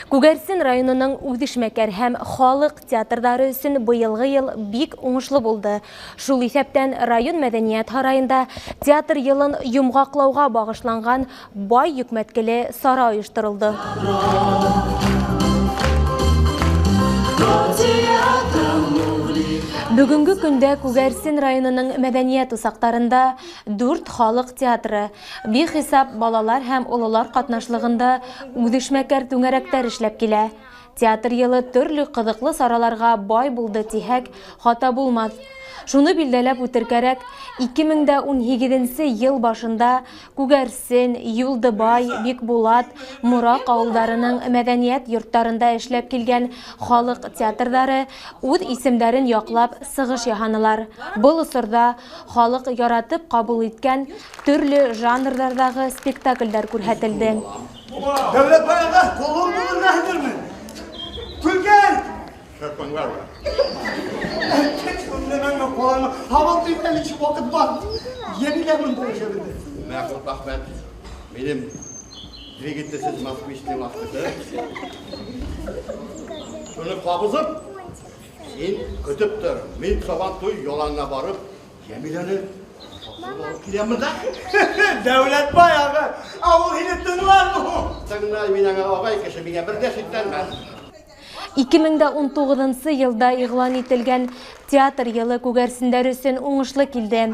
Күгәрсен районының үҙешмәкәр һәм халыҡ театрҙары өсөн быйылғы йыл бик уңышлы булды. Шул иҫәптән район мәҙәниәт һарайында театр йылын йомғаҡлауға бағышланған бай йөкмәткеле сара ойошторолдо. Бөгөнгө көндә Күгәрсен районының мәҙәниәт усаҡтарында 4 халыҡ театры, бихисап балалар һәм ололар ҡатнашлығында үҙешмәкәр түңәрәктәр эшләп килә. Театр йылы төрлө ҡыҙыҡлы сараларға бай булды тиһәк, хата булмаҫ. Шуны билдәләп үтер кәрәк, 2018 йыл башында Күгәрсен, Юлдыбай, Бикбулат, Мораҡ ауылдарының мәҙәниәт йорттарында эшләп килгән халыҡ театрҙары үҙ исемдәрен яҡлап сығыш яһанылар. Был осорҙа халыҡ яратып ҡабул иткән төрлө жанрҙарҙағы спектаклдәр күрһәтелде. Дәүләтбай аға, ҡолон булырға әҙермен. Көлгән! Мәхмүт Әхмәт, минем двигательсез москвичның ваҡыты. Шуны ҡабыҙып, һин көтөп тор. Мин Сабантуй яланына барып, Йәмиләне киләмен дә. Дәүләтбай аға, ә ул һине тыңлармы? Тыңлай, мин аңа ағай кеше, миңә бер ҙә шикләнмәҫ. 2019 йылда иғлан ителгән театр йылы күгәрсендәр өсөн уңышлы килде.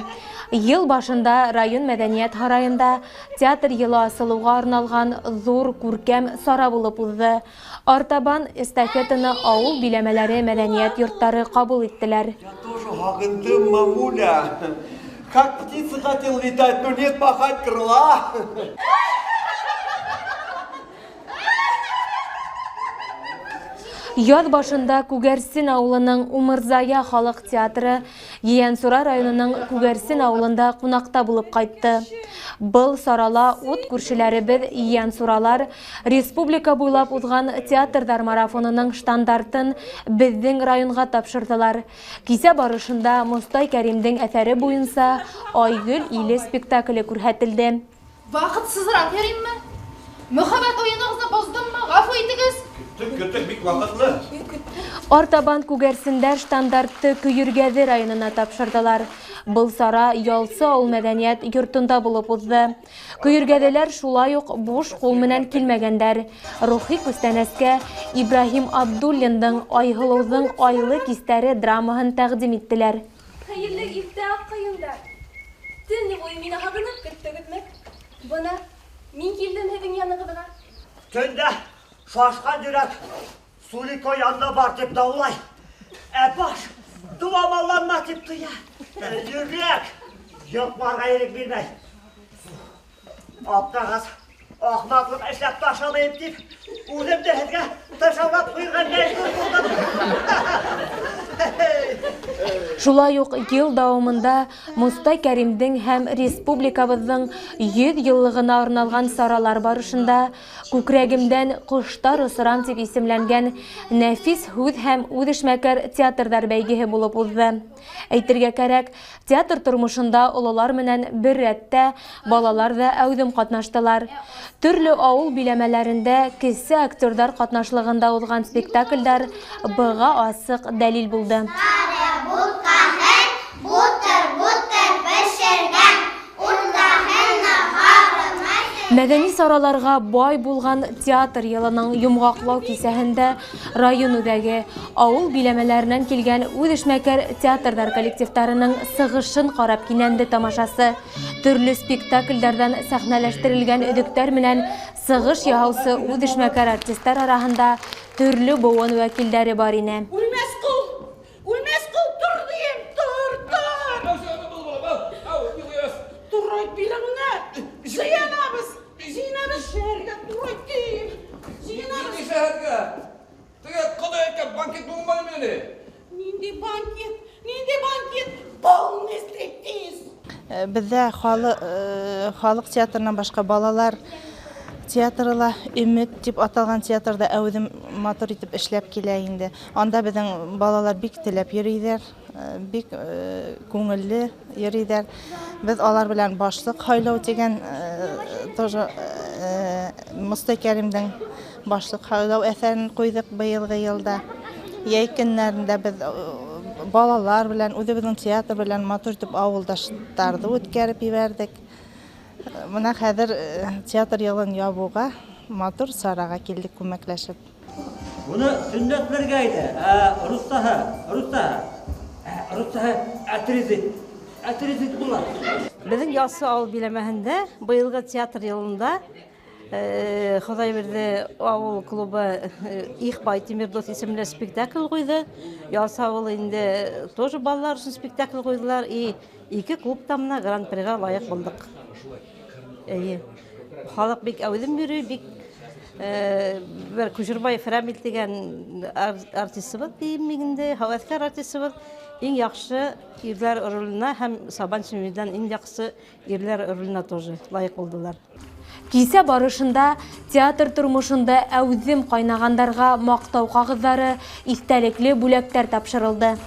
Йыл башында район мәҙәниәт һарайында театр йылы асылыуға арналған ҙур күркәм сара булып уҙҙы. Артабан эстафетаны ауыл биләмәләре мәҙәниәт йорттары ҡабул иттеләр. Я тоже һағындым, мамуля. Как птица хотел летать, но нет махать крыла. Яҙ башында Күгәрсен ауылының Умырзая халыҡ театры Ейәнсура районының Күгәрсен ауылында ҡунаҡта булып ҡайтты. Был сарала ут күршеләребеҙ Ейәнсуралар республика буйлап уҙған театрҙар марафонының штандартын беҙҙең районға тапшырҙылар. Кисә барышында Мостай Кәримдең әҫәре буйынса Айгөл иле спектакле күрһәтелде. Ваҡытсыҙыраҡ йөрөймө? Мөхәббәт уйынығыҙҙы боҙҙоммо? Ғәфү итегеҙ. Көттөк, бик ваҡытлы. Артабан күгәрсендәр штандартты Көйөргәҙе районына тапшырҙылар. Был сара Ялсы ауыл мәҙәниәт йортонда булып уҙҙы. Көйөргәҙеләр шулай уҡ буш ҡул менән килмәгәндәр. Рухи күстәнәскә Ибраһим Абдуллиндың Айһылыуҙың айлы кистәре драмаһын тәҡдим иттеләр. Хәйерле иртә, аҡҡайындар. Төнө буйы мине һағынып көттөгөҙмө? Бына мин килдем һеҙҙең янығыҙға. Төндә шашҡан йөрәк Сулико янына бар тип даулай. Ә баш дуамалланма тип тыя. Йөрәк йоҡларға ирек бирмәй. Аптырағас, ахмаҡлыҡ эшләп ташламайым тип, үҙемде һеҙгә тышаулап ҡуйырға мәжбүр булдым. Шулай уҡ йыл дауамында Мостай Кәримдең һәм республикабыҙҙың 100 йыллығына арналған саралар барышында Күкрәгемдән ҡоштар осорам тип исемләнгән нәфис һүҙ һәм үҙешмәкәр театрҙар бәйгеһе булып уҙҙы. Әйтергә кәрәк, театр тормошонда ололар менән бер рәттә балалар ҙа әүҙем ҡатнаштылар. Төрлө ауыл биләмәләрендә кесе актерҙар ҡатнашлығында уҙған спектаклдәр быға асыҡ дәлил булды. Мәҙәни сараларға бай булған театр йылының йомғаҡлау кисәһендә район үҙәге ауыл биләмәләренән килгән үҙешмәкәр театрҙар коллективтарының сығышын ҡарап кинәнде тамашасы. Төрлө спектаклдәрҙән сәхнәләштерелгән өҙөктәр менән сығыш яһаусы үҙешмәкәр артистар араһында төрлө быуын вәкилдәре бар ине. Үлмәҫ ҡол, үлмәҫ ҡол, тор тием, тор, тор. Турайт биләүенә, йыйынабыҙ. Йыйынабыҙ шәһәргә, турайт тием. Йыйынабыҙ. Ниндәй шәһәргә? Теге ҡоҙай әйткән банкет булманы ни? Ниндәй банкет? Ниндәй банкет? Полный стриптиз. Беҙҙә халыҡ театрынан башҡа балалар театры ла Өмөт тип аталған театрҙа әүҙем матур итеп эшләп килә инде. Анда беҙҙең балалар бик теләп йөрөйҙәр, бик күңелле йөрөйҙәр. Беҙ алар белән башлыҡ һайлау тигән тоже Мостай Кәримдең Башлыҡ һайлау әҫәрен ҡуйҙыҡ быйылғы йылда. Йәй көннәрендә беҙ балалар белән, үҙебеҙҙең театр белән матур итеп ауылдаштарҙы үткәреп ебәрҙек. Бына хәҙер театр йылын ябыуға матур сараға килдек күмәкләшеп. Буны сөннәтләргә ине, руссаһы отрезать була. Беҙҙең Ялсы ауыл биләмәһендә быйылғы театр йылында Хоҙайбирҙе ауыл клубы Ихбай Тимердос исемле спектакль ҡуйҙы. Ялсы ауылы инде тоже балалар өсөн спектакль ҡуйҙылар. И ике клуб та мына гран-приға лайыҡ булдыҡ. Эйе. Халыҡ бик әүҙем йөрөй, бик бер Күшербаев Рәмил тигән артистыбыҙ тием инде, һәүәҫкәр артистыбыҙ иң яҡшы ирләр роленә һәм Сабан Шемилдән иң яҡшы ирләр роленә тоже лайыҡ булдылар. Кисә барышында театр тормошонда әүҙем ҡайнағандарға маҡтау ҡағыҙҙары, иҫтәлекле бүләктәр тапшырылды.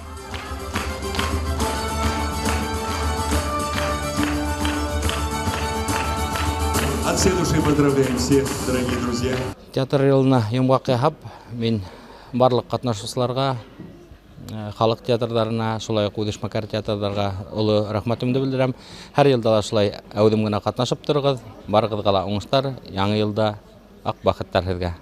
От всей души поздравляем всех, дорогие друзья. Театр йылына йомғаҡ яһап, мин барлыҡ ҡатнашыусыларға, халыҡ театрҙарына, шулай уҡ үҙешмәкәр театрҙарға оло рәхмәтемде белдерәм. Һәр йылда ла шулай әүҙем генә ҡатнашып тороғоҙ. Барығыҙға ла уңыштар, яңы йылда аҡ бәхеттәр һеҙгә.